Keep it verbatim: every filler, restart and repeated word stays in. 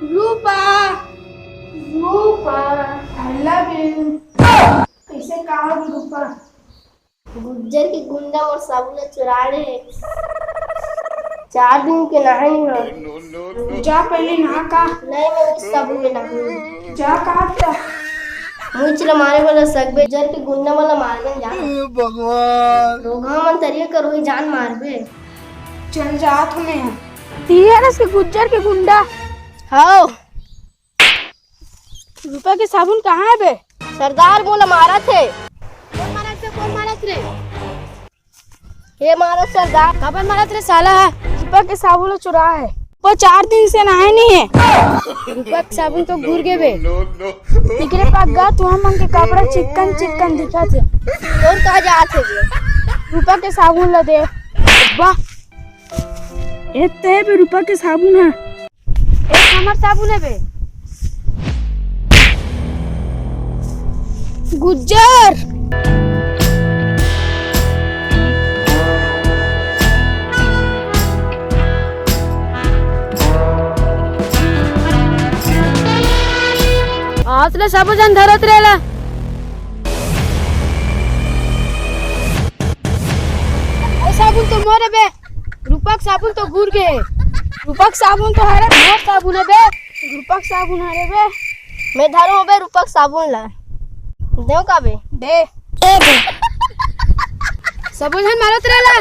Rupa, Rupa, I love you। कैसे का हो रूपा? गुज्जर के गुंडा मोर साबुन ला चुरा ले हे। चार दिन के नहाए नहीं हो। जा पहले नहा का। नहीं, मैं उस साबुन में नहाऊँ। जा कहा था। मुझ ला मारे वाला सगबे गुज्जर के गुंडा वाला मार में जा। भगवान। रोगहा मन तरिया कर वही जान मारबे। चल जात हूँ मैं। ती हरस के गुज्जर के गुंडा। हाओ। रूपा के साबुन कहाँ हे बे? सरदार मोला मारत हे। कौन मारत हे? कौन मारत रे? ये मारत सरदार। काबर मारत रे साला? रूपा के साबुन ला चुरा हे। वो चार दिन से नहाए नहीं हे। रूपा के साबुन तो घुर गे बे। निकले पग्गा, तू हमन के कपड़ा चिक्कन चिक्कन दिखत हे। तोर का जात हे बे? रूपा के साबुन ला दे। वाह। ए ते बे रूपा के साबुन हे। ए हमर साबुन हे बे। गुज्जर। आज ले सबो झन धरत रेला। ए साबुन तो मोर हे बे। रूपा के साबुन तो घुर गे। रूपा के साबुन तो हरे, मोर साबुन हे बे। रूपा के साबुन हरे बे। मैं धरो बे रूपा के साबुन ला। देव का बे? दे। सबो झन मारत रेला।